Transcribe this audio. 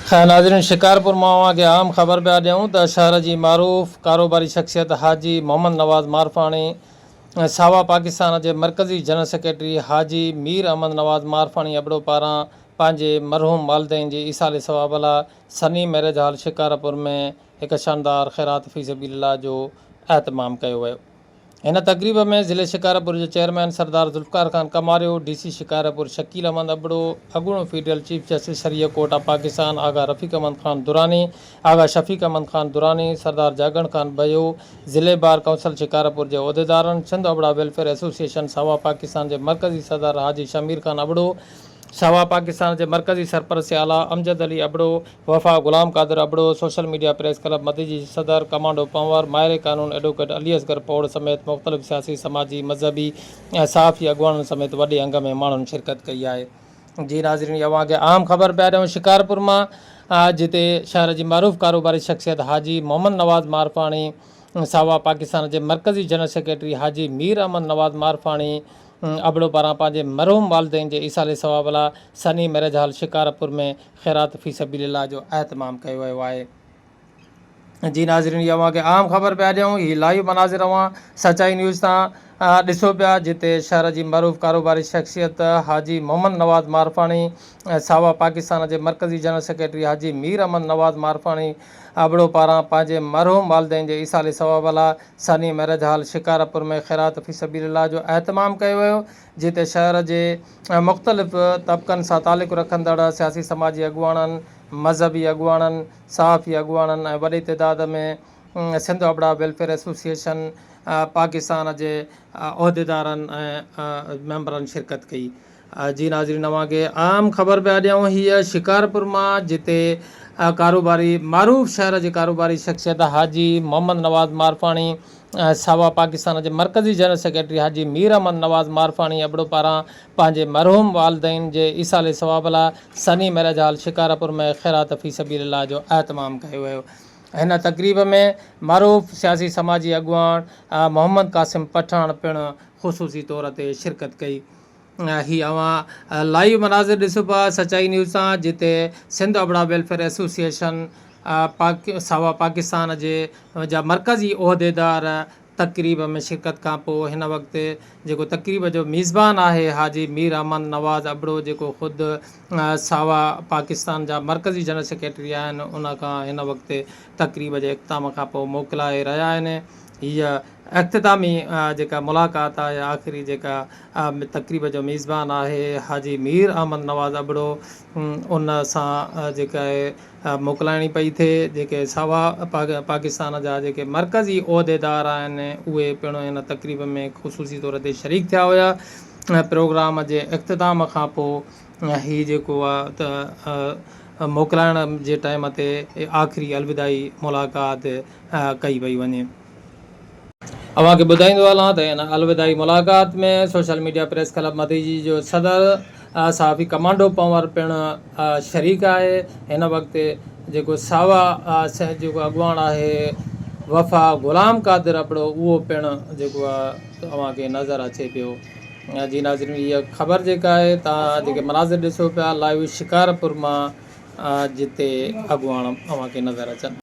خير ناظرين شڪارپور مان اوهان کي عام خبر پيا ڏيون ته شهر جي معروف ڪاروباري شخصيت حاجي محمد نواز مارفاڻي ساوا پاڪستان جي مرڪزي جنرل سيڪريٽري حاجي مير احمد نواز مارفاڻي ابڙو پاران پنهنجي مرحوم والدين جي ايصال ثواب لاء سني ميريج هال شڪارپور ۾ هڪ شاندار خيرات في سبيل الله جو اهتمام ڪيو ويو. هن تقريب ۾ ضلعي شڪارپور جو chairman Sardar Zulfiqar Khan Kamario, D C Shikarpur Shakeel Ahmed Abro, اڳوڻو فيڊرل چيف جسٽس شريعه ڪورٽ آف پاڪستان آغا رفيق احمد خان دراني، آغا شفيق احمد خان دراني، سردار جاڳڻ خان ڀيو، ضلعي بار ڪائونسل شڪارپور جي عهديدارن، سنڌ ابڙا ويلفيئر ايسوسيئيشن ساوا پاڪستان جي مرڪزي صدر حاجي شهمير خان ابڙو، ساوا پاڪستان جي مرڪزي سرپرست اعليٰ Amjad Ali Abro, Wafa Ghulam Qadir Abro, social media press club Madeji جي صدر ڪمانڊو پنهور، ماهر قانون ايڊووڪيٽ علي اصغر پوڙ سميت مختلف سياسي، سماجي، مذهبي ۽ صحافي اڳواڻن سميت وڏي انگ ۾ ماڻهن شرڪت ڪئي آهي. جي ناظرين هي اوهان کي اهم خبر پيا ڏيون شڪارپور مان جتي شهر جي معروف ڪاروباري شخصيت حاجي محمد نواز مارفاڻي ساوا پاڪستان جي مرڪزي جنرل سيڪريٽري حاجي مير احمد نواز مارفاڻي ابڙو پاران پنهنجي مرحوم والدين جي ايصال ثواب لاء سني ميرج هال شڪارپور ۾ خيرات في سبيل الله جو اهتمام ڪيو ويو آهي. جي ناظرين هي اوهان کي اهم خبر پيا ڏيون هي لائيو مناظر اوهان سچائي نيوز تان ڏسو پيا جتي شهر جي معروف ڪاروباري شخصيت حاجي محمد نواز مارفاڻي ساوا پاڪستان جي مرڪزي جنرل سيڪريٽري حاجي مير احمد نواز مارفاڻي ابڙو پاران پنهنجي مرحوم والدين جي ايصال ثواب لاء سني ميرج هال شڪارپور ۾ خيرات في سبيل الله جو اهتمام ڪيو ويو جتي شهر جي مختلف طبقن سان تعلق رکندڙ سياسي سماجي اڳواڻن، مذهبي اڳواڻن، صحافي اڳواڻن ۽ وڏي تعداد ۾ سنڌ ابڙا ويلفيئر ايسوسيئيشن پاڪستان جي عهديدارن ۽ ميمبرن شرڪت ڪئي. جي ناظرين اوهان کي اهم خبر پيا ڏيون هيء شڪارپور مان جتي ڪاروباري معروف شهر جي ڪاروباري شخصيت حاجي محمد نواز مارفاڻي ساوا پاڪستان جي مرڪزي جنرل سيڪريٽري حاجي مير احمد نواز مارفاڻي ابڙو پاران پنهنجي مرحوم والدين جي ايصال ثواب لاء سني ميرج هال شڪارپور ۾ خيرات في سبيل الله جو اهتمام ڪيو ويو. هن تقريب ۾ معروف سياسي سماجي اڳواڻ محمد قاسم پٺاڻ پڻ خصوصي طور تي شرڪت ڪئي. هي اوهان لائيو مناظر ڏسو پيا سچائي نيوز تان جتي سنڌ ابڙا ويلفيئر ايسوسيئيشن ساوا پاڪستان جي جا مرڪزي عهديدار تقريب ۾ شرڪت کان پوء هن وقت جيڪو تقريب جو ميزبان آهي حاجي مير احمد نواز ابڙو جيڪو خود ساوا پاڪستان جا مرڪزي جنرل سيڪريٽري آهن ان کان هن وقت تقريب جي اختتام کان پوء موڪلائي رهيا آهن هيء اختتامي جيڪا ملاقات آهي آخري جيڪا تقريب جو ميزبان آهي حاجي مير احمد نواز ابڙو ان سان جيڪا آهي موڪلائڻي پئي ٿئي جيڪي سوا پاڪستان جا جيڪي مرڪزي عهديدار آهن اهي پڻ هن تقريب ۾ خصوصي طور تي شريڪ ٿيا هيا پروگرام جي اختتام کان پوء هي جيڪو آهي ته موڪلائڻ جي ٽائيم تي آخري الوداعي ملاقات ڪئي پئي وڃي. اوهان کي ٻڌائيندو هلان ته ان الوداعي ملاقات ۾ social media press club Madeji جو صدر صحافي ڪمانڊو پنور پڻ شريڪ آهي. هن وقت جيڪو ساوا جيڪو اڳواڻ آهي وفا غلام قادر ابڙو اهو پڻ جيڪو آهي اوهان کي نظر اچي پيو. جي ناظرين هيء خبر جيڪا آهي توهان جيڪي مناظر ڏسو پيا لائيو شڪارپور مان جتي اڳواڻ اوهان کي نظر اچن.